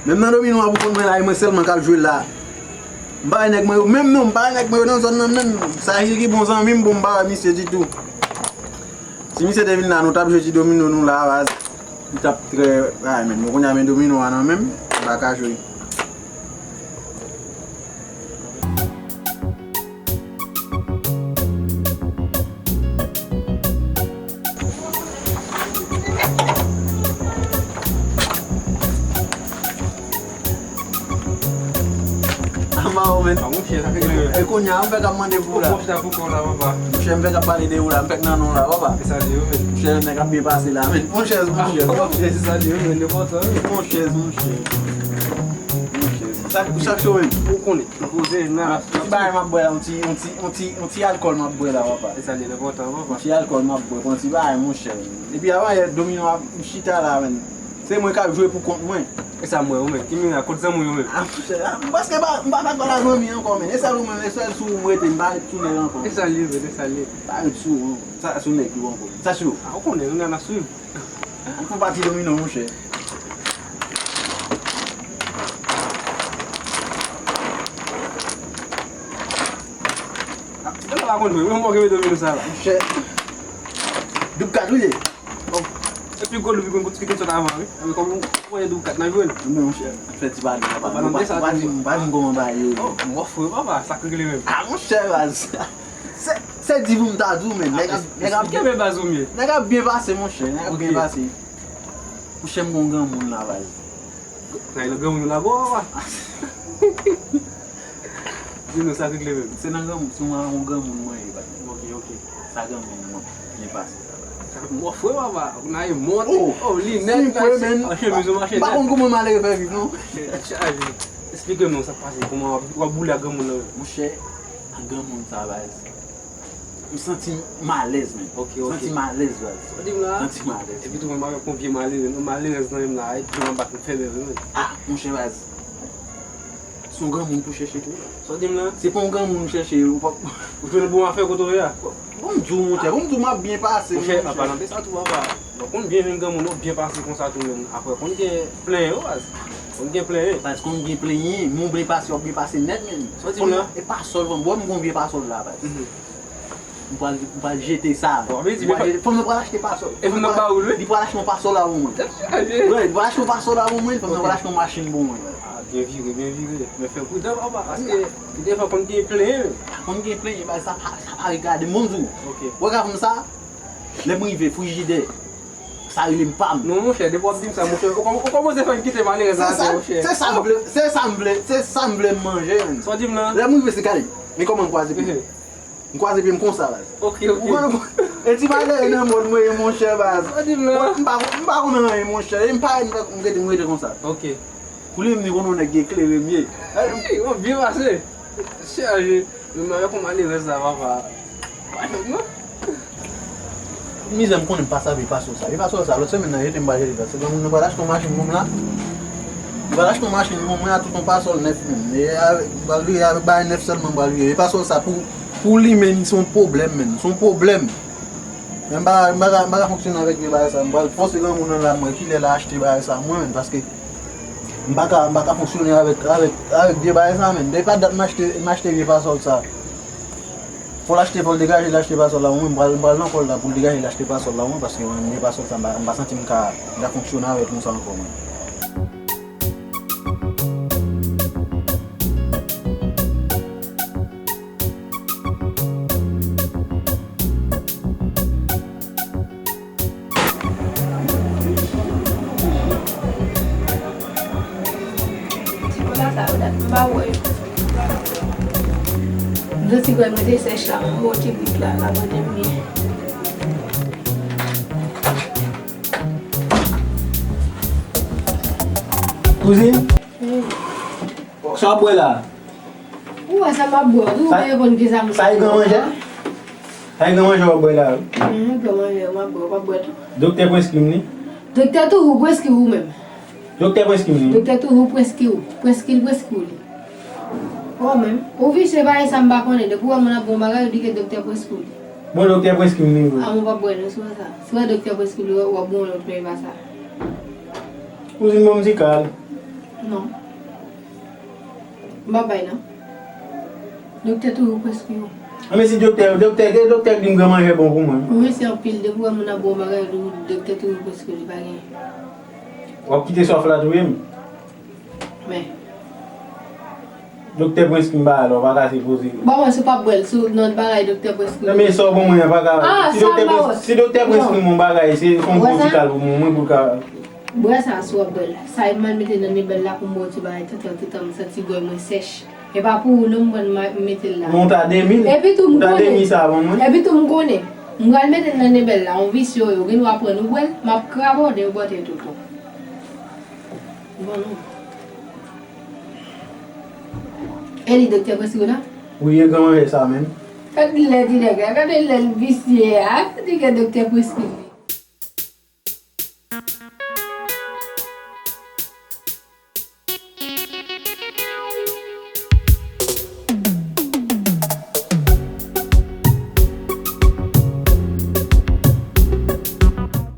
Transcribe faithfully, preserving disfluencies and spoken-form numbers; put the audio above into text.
Menm nan domino a pou konn mwen la, e mwen sèlman k ap jwe la. M pa wè nèg mwen yo menm non, m pa wè nèg mwen yo nan zòn nan menm. Sahil ki bon zanmi m, bon, m pa wè misye ditou. Si misye te vin la, nou t ap jwe ti domino nou la, baz. Li t ap trè, ay, men, mwen kounye a men domino a nan men m, m pa ka jwe. Ama o men. A, monchè, sa fè gen. E kounye a, m fèk ap mande pou ou la. Monchè, m fèk ap pale de ou la, m fèk nan non la, papa. E sa di yo, men. Monchè, nèg ap byen pase la, men. Monchè, monchè. Monchè, se sa di yo, men, nenpòt sa, men. Monchè, monchè. Monchè, sa, sa cho, men. Ou konnen. Poze nan. Ti bagay m ap bwè la, yon ti, yon ti, yon ti, yon ti alkòl m ap bwè la, papa. E sa li enpòtan, papa. Yon ti alkòl m ap bwè, pran ti bagay, monchè. Epi avan yè, domino ap, m chita la, men. Se mwen k ap jwe pou kont mwen. E sa m wè, ou menm. Ki mira, kot zanmi w yo menm? A, monchè, a, m prèske pa, m pa fèk pale a zanmi ankò, men. E sèl ou menm, e sèl sou ou m rete, m pa ret sou nèg ankò. E sa li ye, men, e sa li ye. Pa ret sou ou, sa sou nèg yo ankò. Sa sou ou. A, ou konnen, nou nan ap swiv. Ou fè pati domino, monchè. Ti tèlè pa konn jwe, mwen mwen ki mete domino sa la. Monchè. Doub kat, wi, li ye. Bon. Epi gwo doub ki konn kout ki te sot avan, wi. Epi kòm ou wè doub kat nan jwe l. Men, monchè, fè ti pale, papa. Papa, non, pa, sa pa di, pa di m kòman bagay yo ye. Oh, m ofri, papa, sa k regle menm. A, monchè, baz. Se, se di pou m ta di w, men. Nèg ap, nèg ap, esplike men baz ou mye. Nèg ap byen pase, monchè. Nèg ap byen pase. Monchè, m gon granmoun la, baz. Nan yon granmoun la, bon, papa. Di nou sa k regle menm. Se nan granmoun, se yon granmoun mwen ye, baz. Ok, ok. Sa granmoun mwen byen pase, baz. Sa m ofri, papa. Nan yon mont. Oh, oh, linèt, si m kwè, men. An chemiz ou mache nèt. M pa konn kòman malere fè viv, non. Chaje. Esplike m non, sa k pase. Kòman w ap, w ap boule ak granmoun nan menm? Monchè, ak granmoun sa, baz. M santi m alèz, men. Ok, ok. Santi m alèz, baz. Sa w di m la? Santi m alèz. Epi tou, mwen, m avèk yon vye malere, yon malerèz nan men m la, epi m anba k m fè bèl, men. A, monchè, baz. Se yon granmoun pou chèche tou. Sa w di m la? Se pa yon granmoun ou chèche, ou pa. Ou jwenn bon afè kote w ye a? Bon, m di w, monchè, bon, m di w, m ap byen pase, monchè. Monchè, an palan de sa tou, papa. Donk, konn byen jwenn granmoun, w ap byen pase konsa tou, men. Apre, konn gen plenyen, wi, baz. Konn gen plenyen. Baz, konn gen plenyen, men w byen pase, w ap byen pase nèt, men. Sa w di m la? E pa sòl, bon, m gon vye pasòl la, baz. Mhm. M pral, m pral jete sa. Bon, men di, m pral jete, fanm nan pral achte pasòl. E fanm nan ba ou l, wi? Li pral achte yon pasòl la pou mwen. Tèt chaje. Wi, li pral achte yon pasòl la pou mwen, fanm nan pral achte yon machin pou mwen. A, byen vire, byen vire. Men fè pridan, papa, paske devan konn gen plenyen. Konn gen plenyen, baz, sa pa, sa pa regade m, bon di w. Ok. Wè ka fanm sa, lè m rive, frijidè, sa rele m pa m. Non, monchè, depi w ap di m sa, monchè, ou kòm-, ou kòmanse fè m kite malerèz la, monchè. Se sa, se sa m vle, se sa m vle, se sa m vle m manje, menn. Sa w di m nan? Lè m rive, se gade, men kòman m kwaze pye. M kwaze pye m konsa, baz. Ok, ok. Ou konn, e ti bagay nan mòd mwen ye, monchè, baz. Sa w di m nan? M pa, m pa konn anyen, monchè. E m pa, m pa, m rete, m rete konsa. Ok. Pou li menm, li konn yon nèg ki eklere m ye. Ey, w ap byen pase. Chaje. Menm avèk yon malerèz la, papa. Pa jwenn non. Mizè, m konnen m pa sa vye pasòl sa. Vye pasòl sa, lòt semèn nan, jete m pa jete sa. Se granmoun nan pral achte yon machin pou m la. Li pral achte yon machin pou mwen a tout yon pasòl nèf menm. E avèk, m pral vire avèk bagay nèf sèlman m pral vire. Vye pasòl sa pou Pou li menm, se yon pwoblèm, menn. Se yon pwoblèm. Men m pa, m pa ka, m pa ka fonksyone avèk vye bagay sa. M pral fòse granmoun nan la, mwen, kilè l a achte bagay sa, mwen menm, paske m pa ka, m pa ka fonksyone avèk, avèk, avèk vye bagay sa, menn. Depi pa dat m achte, m achte vye pasòl sa. Fò l achte, fò l degaje, l achte pasòl la, mwen, m pral, m pral nan kò l la pou l degaje, l achte pasòl la, mwen, paske mwen, vye pasòl sa, m pa, m pa santi m ka, m ka fonksyone avèk nou sa ankò, mwen. Ti kola sa yo dat m pa wè yo. M santi gwèl mwen te sèch la, m wè yon ti bout la, la manje m byen. Kouzin? Wi. Sa w ap bwè la? Ou wè sa m ap bwè, ou pa konn kisa m... Sa e gran manje? Sa e gran manje w ap bwè la, wi? Mhm, gran manje, m ap bwè, w ap bwè tou. Doktè preskri m li? Doktè toujou preskri ou menm. Doktè Prensky m li. Doktè toujou Prensky w. Prensky l Prensky w li. Ou menm, ou visye pa e sa m pa konnen. Depi w wè moun ap bon bagay, ou di ke doktè Prensky w li. Bon, doktè Prensky m li vre. A mwen pa bwè non, sou sa. Si w wè doktè Prensky w li, w ap bon lòt men e pa sa. Kouzin bon m ti kal. Non. M pa bay non. Doktè toujou Prensky w. A men si doktè, doktè, gen doktè k di m gran manje bon pou mwen. Ou mesye anpil, depi w wè moun ap bon bagay, ou di doktè toujou Prensky w li pa gen. W ap kite sòf la touye m. Men. Doktè Prensky m ba la, w pa ka sipoze. Bon, mwen, si w pa bwè l, si w nan bagay doktè Prensky w. Nan men sa w bon mwen an pa ka. Ah, Si sa doktè m ba w. Prensky, si doktè Prensky m bon bagay, se fon Wè bon sa? Ti kal pou mwen, mwen pou ka. Bwè sa sou ap bwè l. Sa e m al mete nan nebèl la pou m bwè w ti bagay tantan, tantan m santi gòy mwen sèch. E pa pou ou non m pran m mete l la. Non, ta demi. Epi tou m Ta konnen. Demi sa bon mwen. Epi tou m konnen. M pral mete l nan nebèl la, yon visye yo, gen dwa pran nou bwè l, m ap krabòde yon bòtèy toutou. Bon non. E li doktè Prensky w la? Wi, e gran manje sa menm. Gade lè di nèg la, gade lè l visye a, di ke doktè Prensky li.